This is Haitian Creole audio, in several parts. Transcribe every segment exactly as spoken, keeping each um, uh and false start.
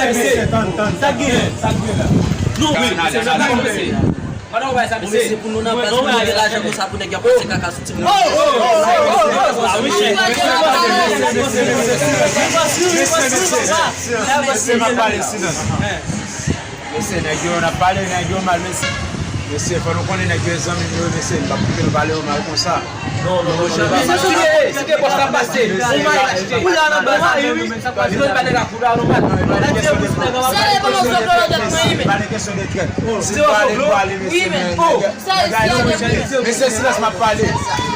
sa, mesye. Sa k genyen? Sa k genyen la? Non, wi, mesye, mesye. Pandan w bay sa, mesye. Mesye, pou nou nan plas, pou nou gen lajan konsa, pou nèg y ap pase kaka sou timoun. Oh, oh, oh, oh, oh, oh. Mesye, mesye, mesye, mesye, mesye, mesye, m ap pale, silans. Mesye, nèg yo, n ap pale, nèg yo mal, mesye. Mesye, fò nou konnen nèg yo e zanmi m yo, mesye, m p ap kite nou pale yo mal konsa. Non, non, non, non. Mesye, si te, si te bòs la pase, ou mal achte. Ou la nan bòs la, wi, wi. Li pral pale la, kou la, nou pral. Non, e pa de kesyon de trèt. E pa de kesyon de trèt. Si m pale, m pale, mesye, men nèg, nèg a yo, mesye, silans, m ap pale.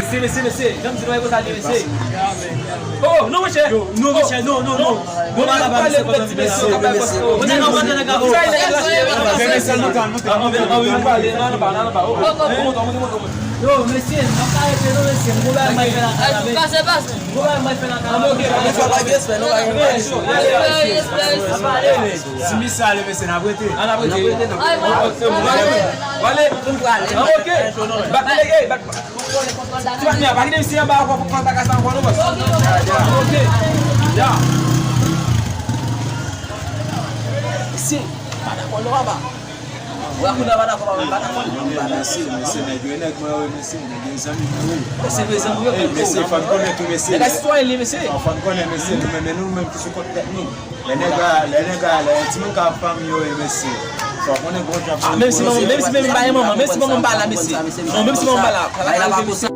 Mesye, mesye, mesye, jan m di nou, e konsa li, mesye. Oh, non, monchè. Non, monchè, non, non, non. Bon, nou pale pou ti mesye, nou pale pou ti mesye. Sa e nèg la. Mesye, nou pale, nan, nan, nan, nan, oh. Monte, monte, monte, monte. Yo, mesye, n ap ka rete non, mesye. M gon bagay mwen fè nan kay la, mesye. M gon bagay mwen fè nan kay la. Ok, ok. Sa pa gen respè, non, pa gen respè. Respè, respè. N ap pale, mesye. Si misye ale, mesye, n ap rete. N ap rete. N ap rete, non. Wale, wale. Wale. Ok. Bat delege, bat. Ti bat mwen, pa kite misye anba ankò pou pran bagay sa ankò, non, bòs. Ok. Ya. Mesye, pa dakò, non, papa. Wè, kounye a pa dakò, pa dakò. Mesye, mesye, nèg yo, nèg mwen yo, mesye, nèg yo, zanmi mwen yo. Mesye, vre zanmi yo, mesye, fò n konnen tou, mesye. Nèg la sitwayen li, mesye. Fò n konnen, mesye, nou menm, nou menm ki sou kont tèt nou. Lè nèg la, lè nèg la, lè yon timoun ka ap fanmi yo, e mesye. Fò konnen bon jan pou. Menm si manman, menm si menm pa gen manman, menm si manman pa la, mesye. Non, menm si manman pa la. Bagay la pa posib.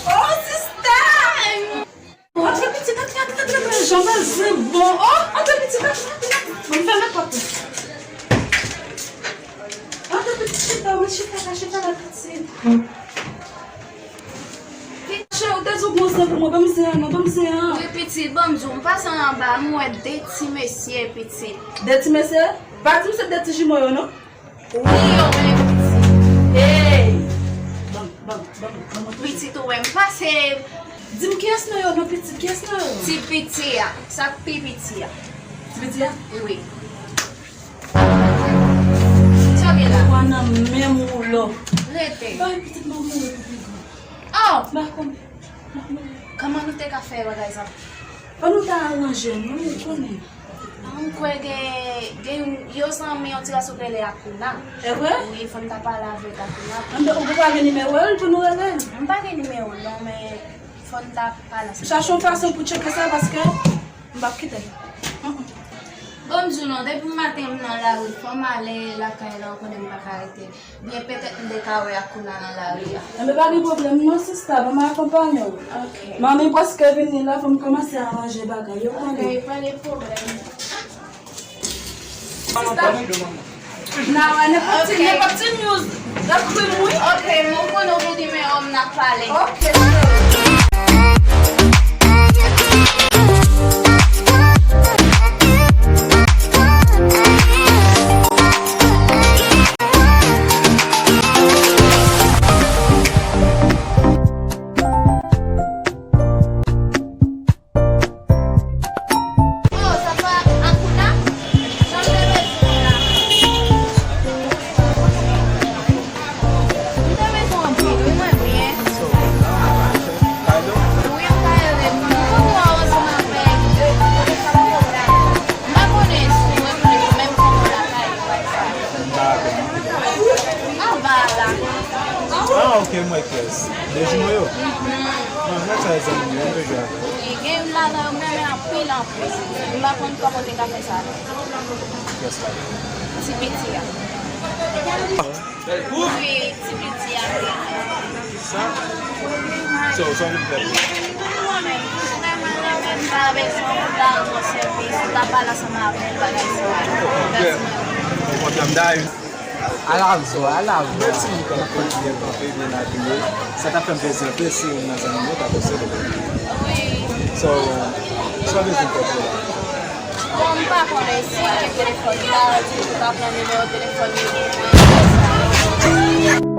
Oh, sista! Antre pitit, antre, antre, antre, antre, jan manje bon. Oh, antre pitit, antre, antre, antre. Bon, fèmen pòt la. Antre pitit, chita, wi, chita la, chita la, pitit. Pitit, cheri, ou te di w gon zen pou mwen, ban m zen an non, ban m zen an. Wi, pitit, ban m di w, m pase anba, m wè de ti mesye, pitit. De ti mesye? Pa di m se de ti jimo yo, non? Wi, yo menm, pitit. Ey! Ban m, ban m, ban m, ban m. Pitit, ou wè m pase. Di m kiyès nan yo non, pitit, kiyès nan yo? Ti piti a, sa k pi piti a. Ti piti a? Wi. Sa w gen la? Pwa nan menm woulo. Rete. Bay pitit mwen mouri pou pi gran. Oh! M pa konn. Kòman nou te ka fè bagay sa? Fò nou ta aranje nou, ou konnen. Mwen kwè gen, gen yon zanmi yon ti gason ki rele Akuna. E vre? Wi, fò n ta pale avèk Akuna. Anben, ou pa gen nimewo l pou nou rele l? M pa gen nimewo l non, men fò n ta pale ansanm. Chache yon fason pou tcheke sa, paske m p ap kite l. Mm, mm. Bon, m di w non, depi maten m nan lari, fò m ale lakay la, ou konnen m pa ka rete. Byen, petèt m te ka wè Akuna nan lari a. Enben, pa gen pwoblèm non, sista, ban m akonpanye w. Ok. Manmi prèske vini la, fò m kòmanse aranje bagay yo, konnen. Ok, pa gen pwoblèm. Sista, n a wè nenpòt ti, ok, nenpòt ti news, ekri m, wi. Ok, mwen konnen w gen nimewo m, n a pale. Ok. Oh, sa pa Akuna? Jan m te bezwen w la. M te bezwen w anpil, wi, mwen byen. Wi, m ka ede m. M konn wè w ansanm avèk. M pa konnen si w rekonèt ou menm konnen w lakay ou. Anba la. Ah, ok, m wè kiyès. De jimo yo? Mhm. Ah, m wè sa, zanmi m yo, m te jwe avè yo. Wi, gen youn ladan yo m renmen anpil, anpil. M pa konn kòman w te ka fè sa, non. Kiyès la? Ti piti a. Wi, ti piti a. Sa? So, sa w vin fè? Mwen menm, mwen menm, mwen menm, m pa bezwen pou ta rann mwen sèvis, pou ta pale ansanm avè m, bagay sa. Ok. Ou kontan m dayè? Alavo, alavo. Mèsi, m kanpe byen, kanpe byen abiye. Sa t ap fè m plezi anpil si youn nan zanmi m yo ta posede. Wi. So, sa w bezwen fè pou la? Bon, m pa konnen si w gen telefòn la, di m pou ta pran nimewo telefòn li pou mwen.